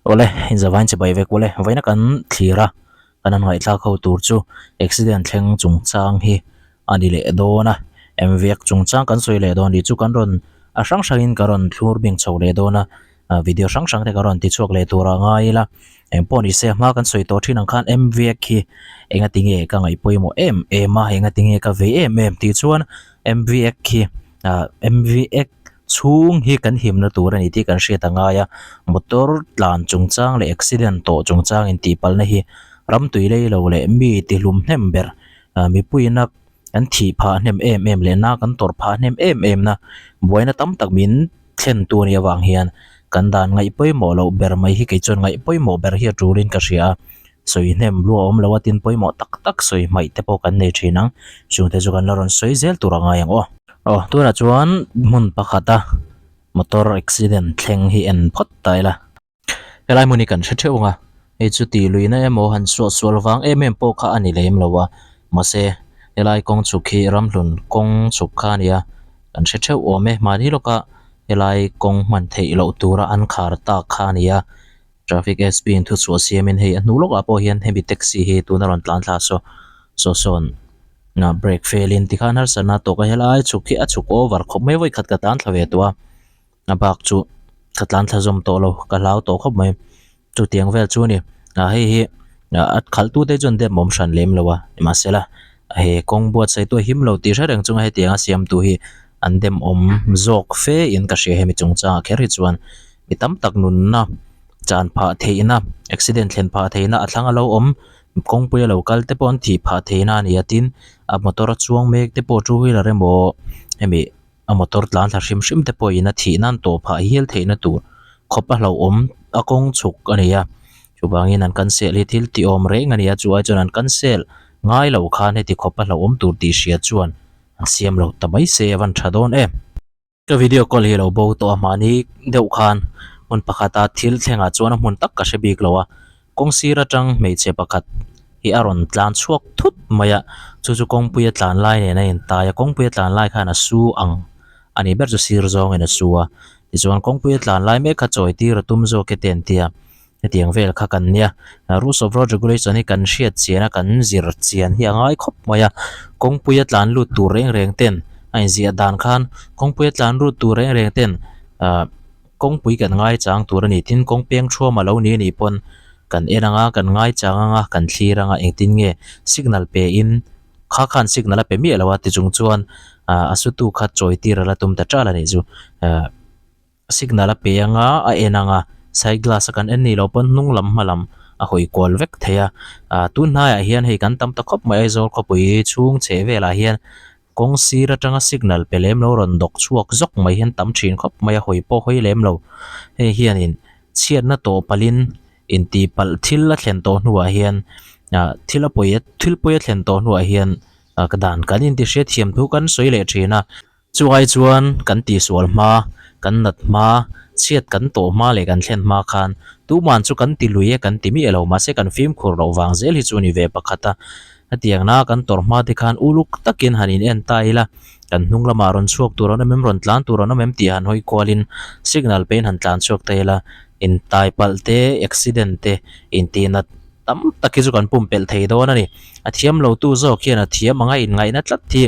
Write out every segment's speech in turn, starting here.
Awle, inzavain chibai vek ule. Vawiina kan thlir a, kan han ngaihthlak ho tur chu accident thleng chungchang hi a ni leh dawn a. MVek chungchang kan sawi leh dawn tih chu kan rawn a hrang hrangin ka rawn thlur bing chho leh dawn a, video hrang hrang te ka rawn ti chhuak leh tur a ngai ila. Engpawh ni se hma kan sawi tawh thin ang khan MVek hi engati nge ka ngaih pawimawh em em a, engati nge ka vei em em tih chuan MVek hi ah MVek chhung hi kan himna tur a ni tih kan hriat a ngai a, motor tlan chungchang leh accident tawh chungchang intihpalhna hi ram tui lei lo leh mi tihlum hnem ber ah mipuiina kan thih phah hnem em em leh na kan tawrh phah hnem em em na buaina tam tak min thlen tu a nih avang hian kan dan ngaih pawimawh loh ber mai hi kei chuan ngaih pawimawh ber hi a tulin ka hria a. Sawi hnem lu a awm lo a tin pawimawh tak tak sawi hmaih te pawh kan nei thin ang. Chungte chu kan la rawn sawi zel tur a ngai ang aw. Aw tunah chuan hmun pakhata motor accident thleng hi en phawt ta ila. Helai hmun hi kan hre theuh ang a, hei chu tih luihna emaw han suah sual vang em em pawh kha a ni lem lo a, mahse helai kawng chhuk hi ramhlun kawng chhuk kha a ni a, kan hre theuh awm e. Mahni lawka helai kawng hman theih loh tura an khar tak kha a ni a. Traffic SP in thuchhuah siamin hei a hnu lawkah pawh hian hemi taxi hi tuna rawn tlan thla saw saw sawn ah brake fail in tikhan harsatna tawk a helai chhuk hi a chhuk over khawp mai vawi khat ka tlan thla ve tawh a a bak chu ka tlan thla zawm tawh lo ka hlau tawh khawp mai chutiang vel chu a ni ah hei hi a khalh tu te chuan dem awm hran lem lo a nimahsela he kawng buatsaih tu a him lo tih hre reng chunga hetianga siam tu hi an dem awm zawk fe in ka hria hemi chungchangah kher hi chuan. Mi tam tak nunna chan phah theihna accident thlen phah theihna a thlang a lo awm kawngpui a lo kal te pawh an thih phah theihna a ni a tin a motor a chuang mek te pawh two wheeler emaw hemi a motor tlan thla hrim hrim te pawhin a thih nan tawh phah hial theihna tur khawp a hlauhawm a kawng chhuk a ni a chuvangin an cancel hi thil tih awm reng a ni a chu ai chuan an cancel ngai lo khan heti khawp a hlauhawm tur tih hria chuan an siam lo ta mai se a van tha dawn em. Ka video call hi a lo bo tawh a mahni deuh khan hmun pakhata thil thlengah chuan a hmun tak ka hre bik lo a kawng sir atang hmeichhe pakhat hi a rawn tlan chhuak thut mai a chu chu kawngpui a tlan lai nen a intai a kawngpui a tlan lai khan a su ang a nih ber chu sir zawngin a su a tichuan kawngpui a tlan lai mek kha chawi tir a tum zawk e te an ti a. Hetiang vel kha kan nia. Rules of road regulation hi kan hriat chian a, kan zir chian hi a ngai khawp mai a. Kawngpuia tlan lut tur reng reng ten a inziah dan khan kawngpuia tlan lut tur reng reng ten ah kawngpui kan ngaichang tur a ni. Tin, kawng peng thuam a lo ni anih pawn kan en ang a, kan ngaichang ang a, kan thlir ang a, engtin nge signal pe in kha khan signal a pe miah lo a ti chung chuan ah a sutu kha chawi tir a la tum ta ṭal a nih chu. Ah. Signal a pe anga a en anga side glass a kan en nih loh pawn hnung lam hma lam a hawi kual vek thei a ah tun hnaiah hian hei kan tam ta khawp mai Aizawl khawpui chhung chheh velah hian kawng sir atanga signal pe lem lo rawn dawk chhuak zawk mai hian tam thin khawp mai a hawi pawh hawi lem lo hei hianin chhiatna tawh palhin intihpalh thil a thlen tawh hnuah hian ah thil a pawi thil pawi a thlen tawh hnuah hian ah ka dan kan intihriat thiam thu kan sawi leh thin a. Chuai chuan kan tihsual hma, kan nat hma, chhiat kan tawh hma leh kan thlen hma khan tuman chu kan ti lui e kan ti miah lo mahse kan fimkhur loh vang zel hi chu a ni ve pakhat a. Hetiangna kan tawrh hma te khan uluk takin han in en ta ila, kan hnung lamah rawn chhuak tur an awm em, rawn tlan tur an awm em tih han hawi kualin signal peiin han tlan chhuak ta ila, intai palh te, accident te, intihnat Tam tak hi chu kan pumpelh thei dawn a ni. A thiam lo tu zawk hian a thiam anga inngaihna tlat hi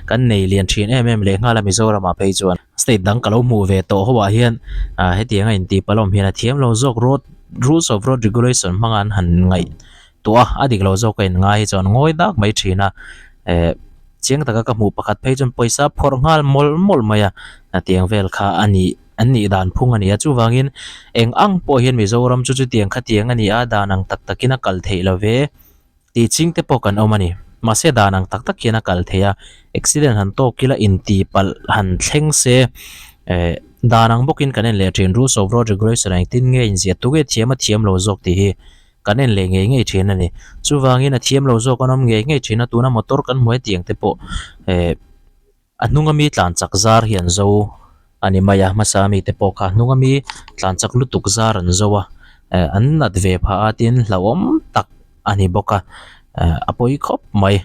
kan nei lian thin em em lehnghal a Mizoramah phei chuan. State dang ka lo hmuh ve tawh ho ah hian ah hetianga intih palawm hian a thiam lo zawk road rules of road regulation hmanga an han ngaihtuah a, a dik lo zawk a inngai hi chuan ngawi dak mai thin a. Eh chiang taka ka hmuh pakhat phei chuan pawisa phawrh nghal mawlh mawlh mai a, hetiang vel kha a nih. An nih dan phung a ni a, chuvangin eng ang pawh hian Mizoram chu chutiang khatiang a ni a, dan ang tak takin a kal theih lo ve tih ching te pawh kan awm a ni. Mahse dan ang tak tak hian a kal theih a, accident han tawk ila inti palh han thleng se eh dan ang bawkin kan en leh thin rules of road regulation ah engtin nge inziah tu nge thiam a thiam lo zawk tih hi kan en leh ngei ngei thin a ni. Chuvangin a thiam lo zawk an awm ngei ngei thin a, tuna motor kan hmuh hetiang te pawh eh. A hnunga mi tlan chak zar hi an zo a ni mai a hmasa mite pawh kha a hnunga mi tlan chak lutuk zar an zo a eh an nat ve phah a tin hlauhawm tak a ni bawk a eh a pawi khawp mai.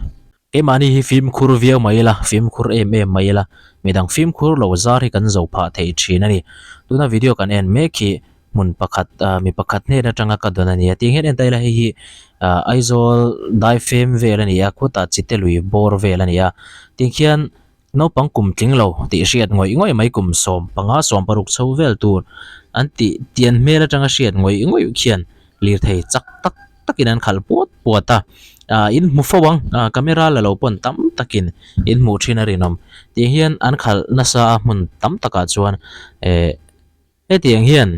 Keimahni hi fimkhur viau mai ila fimkhur em em mai ila midang fimkhur lo zar hi kan zo phah thei thin a ni. Tuna video kan en mek hi. hmun pakhat ah mi pakhat hnen atanga ka dawn a ni a tiang hian en ta ila hei hi ah Aizawl daifem vel a ni a khutah chite lui bawr vel a ni a tiang khian naupang kum tling lo tih hriat ngawih ngawih mai kum 15 16 chho vel tur an tih tian hmel atanga hriat ngawih ngawih khian lirthei chak tak takin an khalh puat puat a ah in hmu fo ang ah camera la lo pawn tam takin in hmuh thin a rinawm tiang hian an khalh nasa a hmun tam takah chuan eh hetiang hian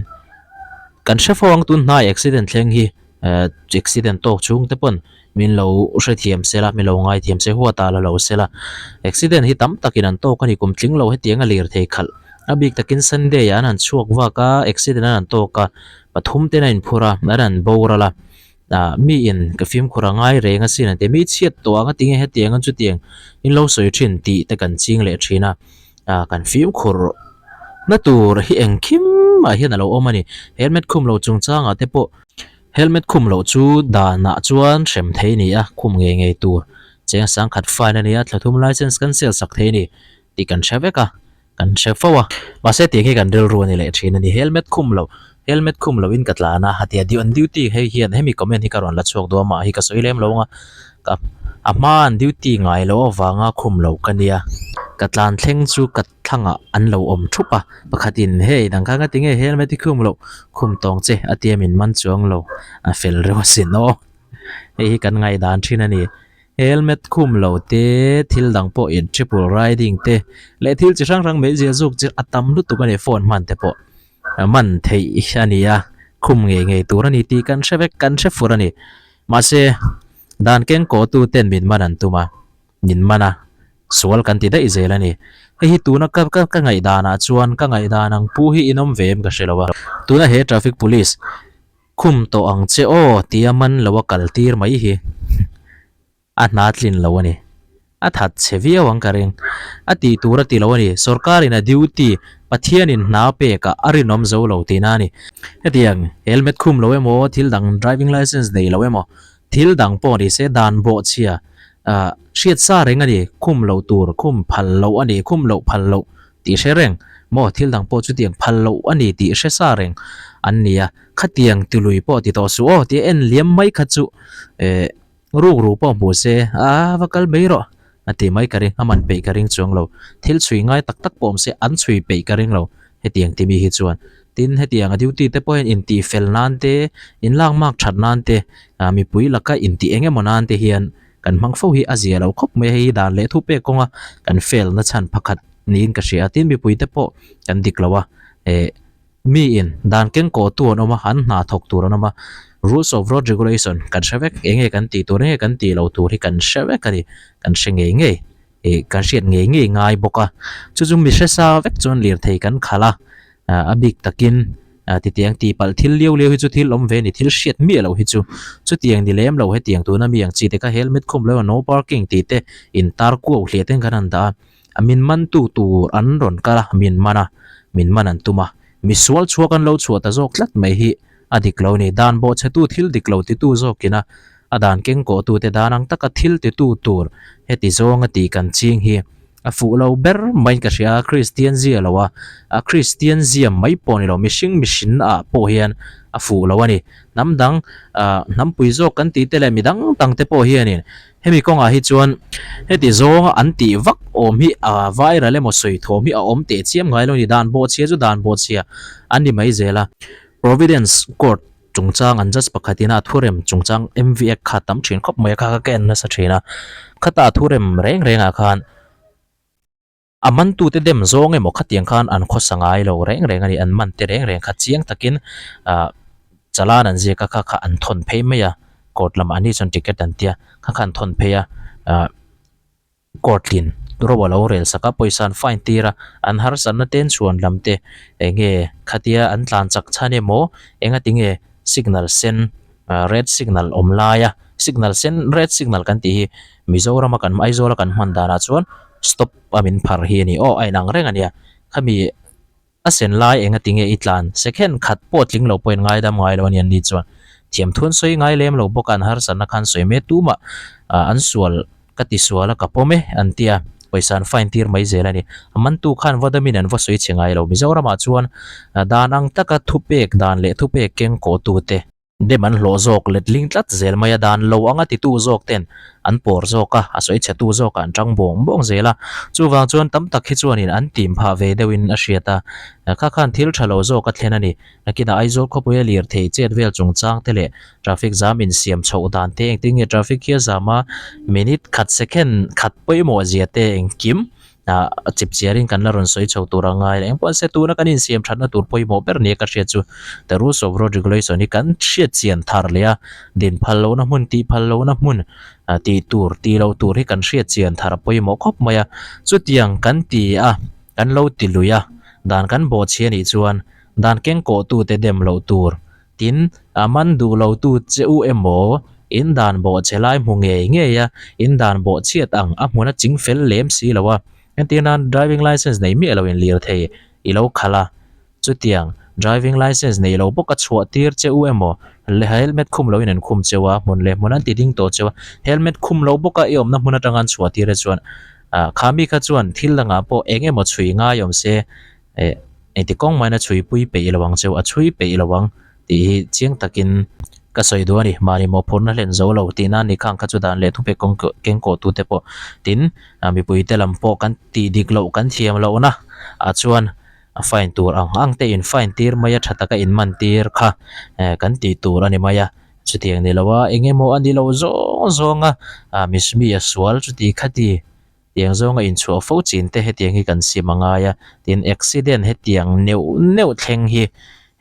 kan hre fo ang tun hnai accident thleng hi eh accident tawk chhung te pawn min lo hrethiam se la min lo ngaithiam se huat ah la lo se la accident hi tam takin an tawk a ni kum tling lo hetiang a lirthei khalh a bik takin sunday ah an han chhuak vak a accident an han tawk a. Pathum ten a inphur a, an han boral a, ah mi in ka fimkhur a ngai reng asin an ti a, mi chhiat tawh ang a tinge hetiang an chutiang in lo sawi thin tih te kan ching leh thin a, ah kan fimkhur na tur hi engkim ah hian a lo awm a ni, helmet khum lo chungchangah te pawh helmet khum loh chu danah chuan hrem thei a ni a, khum ngei ngei tur cheng sangkhat fine a ni a, thla thum license cancel sak thei a ni tih kan hre vek a. Kan hre fo a, mahse tiang hi kan rilru a ni leh thin a ni. Helmet khum loh, helmet khum lohin ka tlan a, a ti a, an duty hei hian hemi comment hi ka rawn la chhuak duh a, amah hi ka sawi lem lo ang a, ka a hma an duty ngai loh avanga khum lo ka nia, ka tlan thleng chu ka thlangah an lo awm thup a, pakhatin hei dang kha nga tinge helmet hi khum loh, khum tawng che a tia min man chuang lo, a fel reuh asin aw, hei hi kan ngaihdan thin a ni. Helmet khum lo te, thil dang pawh in triple riding te leh thil chi hrang hrang meizial zuk chi a tam lutuk a ni phone hman te pawh man theih a ni a, khum ngei ngei tur a ni tih kan hre vek kan hre fur a ni. Mahse, dan keng kaw tu ten min man an tum a, min man a, sual kan ti daih zel a ni. Hei hi tuna ka ka ka ngaihdanah chuan ka ngaihdan ang pu hi in awm ve em ka hre lo a, tuna he traffic police Khum tawh ang che aw tia man lo a kal tir mai hi a hna tlin lo a ni. A that chhe viau ang ka ring. A tih tur a ti lo a ni. Sorkarin a duty Pathianin hna pekah a rinawm zo lo tihna a ni. Hetiang helmet khum lo emaw, thil dang driving licence nei lo emaw, thil dang pawh ni se dan bawhchhia ah hriat sa reng a ni. Khum loh tur, khum phal loh a ni, khum loh phal loh tih hre reng maw thil dang pawh chutiang phal loh a ni tih hre sa reng an ni a, khatiang tilui pawh ti tawh suh aw tia en liam mai kha chu eh ruk ruk pawh hmu se a va kal mai rawh a ti mai ka ring a man peih ka ring chuang lo thil chhui ngai tak tak pawh awm se an chhui peih ka ring lo hetiang ti mi hi chuan tin hetiang a duty te pawh hian intih fel nan te inlak mak that nan te ah mipui laka intih eng emaw nan te hian Kan hmang fo hi a zia lo khawp mai a, hei hi dan leh thupek kawnga kan fail na chhan pakhat niin ka hria a, tin mipuite pawh kan dik lo a, eh miin dan keng kawh tu an awm a, an hna thawk tur an awm a, rules of road regulation kan hre vek, eng nge kan tih tur eng nge kan tih loh tur hi kan hre vek a ni, kan hre ngei ngei ih kan hriat ngei ngei ngai bawk a, chu chu mi hre sa vek chuan lirthei kan khalh a, a bik takin titiang tih palh thil liau liau hi chu thil awm ve a ni thil hriat miah loh hi chu chutiang ni lem lo hetiang tuna mi ang chi te kha helmet khum lo no parking tih te in tar kuau hliah ten khan an dah a a min man tu tur an rawn kal a min man a min man an tum a misual chhuak an lo chhuah ta zawk tlat mai hi a dik lo a ni dan bawhchhe tu thil dik lo titu zawkin a a dan keng kawh tu te dan ang taka thil titu tur heti zawnga tih kan ching hi a fuh lo ber maiin ka hria a Kristian zia lo a a Kristian zia mai pawh ni lo mihring mihrin ah pawh hian a fuh lo a ni hnam dang ah hnampui zawk kan tih te leh mi dang dang te pawh hianin hemi kawngah hi chuan heti zawnga an tih vak awm hi a viral emaw sawi thawm hi a awm teh chiam ngai lo a ni dan bawhchhia chu dan bawhchhia an ni mai zel a Providence court chungchang an judge pakhatin a thurem chungchang M_V Act kha tam thin khawp mai a kha kha ka en nasa thin a khata thurem reng reng ah khan a man tute dem zawng emaw khatiang khan an khawsa ngai lo reng reng a ni an man te reng reng kha chiang takin ah challan an ziak a kha kha an thawn phei mai a court lamah an ni chuan ticket an tia kha kha an thawn phei a ah. Court tlin ro a lo rel sak a, pawisa an fine tir a, an harsatna te an chhuan lam te eng nge khatia an tlan chak chhan emaw engati nge signal sen red signal awm laia signal sen red signal kan tih hi Mizoram a kan Aizawl a kan hman danah chuan stop a min phar hi a ni aw a inang reng a nia khami A sen lai engati nge i tlan? Second khat pawh tling lo pawhin ngaidam ngai lo a ni an ni chuan. Thiamthu an sawi ngai lem lo bawk a, an harsatna kha an sawi mai tumah an sual ka ti sual a ka pawm e an ti a. Pawisa an fine tir mai zel a ni. A mantu khan va damin an va sawi chhe ngai lo. Mizoramah chuan dan ang taka thupek dan leh thupek keng kawhtute dem an hlawh zawk letling tlat zel mai a, dan lo anga titu zawk ten an pawr zawk a, a sawi chhetu zawkah an tang bawng bawng zel a. Chuvang chuan tam tak hi chuanin an tim phah ve deuhin a hriat a, kha khan thil tha lo zawk a thlen a ni. Nakinah Aizawl khawpuia lirthei chet vel chungchang te leh traffic jam insiam chhoh dan te engtin nge traffic hi a zam a, minute khat second khat pawimawh zia te engkim ah chip chiarin kan la rawn sawi chho tur a ngai leh engpawh se tuna kan insiam thatna tur pawimawh ber nia ka hriat chu the rules of road regulation hi kan hriat chian thar leh a, din phal lohna hmun tih phal lohna hmun ah tih tur tih loh tur hi kan hriat chian thar a pawimawh khawp mai a, chutiang kan ti a kan lo ti lui a dan kan bawhchhia nih chuan Dan kengkawhtute dem loh tur. Tin, a man duh lotu che u emaw, in dan bawh che lai hmu ngei ngei a, in dan bawh chhiat ang a hmun a ching fel lem si lo a. Entir nan driving licence nei miah loin lirthei i lo khalh a. Chutiang, driving licence nei lo bawk a chhuah tir che u emaw, helmet khum loin an khum cheu a, hmun leh hmun an ti ding tawh cheu a, helmet khum lo bawk a i awmna hmun atanga an chhuah tir e chuan, kha mi kha chuan thil dangah pawh eng emaw chhui ngai awm se, Eh, engti kawng main a chhuipui peih lo ang cheu, a chhui peih lo ang tih hi chiang takin ka sawi duh a ni. Mahni mawhphurhna hlen zo lo tihna a ni khang kha chu dan leh thupek kawng kengkawhtute pawh tin mipuite lam pawh kan tih dik loh kan thiam lohna ah chuan a fine tur ang ang te in fine tir mai a tha taka in man tir kha eh kan tih tur a ni mai a. Chutiang ni lo a eng emaw a ni lo zawng zawng a mismi a sual chuti khati. Tiang zawnga inchhuah fo chin te hetiang hi kan sim a ngai a, tin accident hetiang neuh neuh thleng hi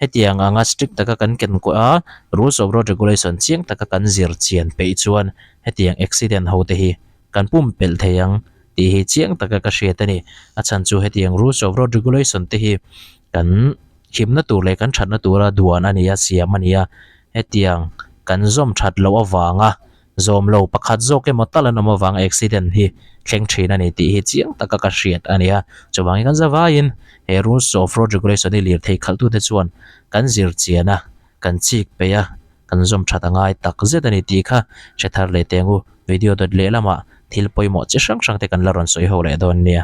hetiang anga strict taka kan ken kuah a, rules of road regulation chiang taka kan zir chian peih chuan hetiang accident ho te hi kan pumpelh thei ang tih hi chiang taka ka hriat a ni. A chhan chu hetiang rules of road regulation te hi kan himna tur leh kan thatna tura duan a ni a, siam a ni a, hetiang kan zawm that loh avanga Zawm lo pakhat zawk emaw tal an awm avanga accident hi thleng thin a ni tih hi chiang taka ka hriat a ni a. Chuvangin kan zavaiin he rules of road regulation hi lirthei khalhtute chuan kan zir chian a, kan chik peih a, kan zawm that a ngai tak zet a ni tih kha hre thar leh teng u. Video dawt lehlamah thil pawimawh chi hrang hrang te kan la rawn sawi ho leh dawn nia.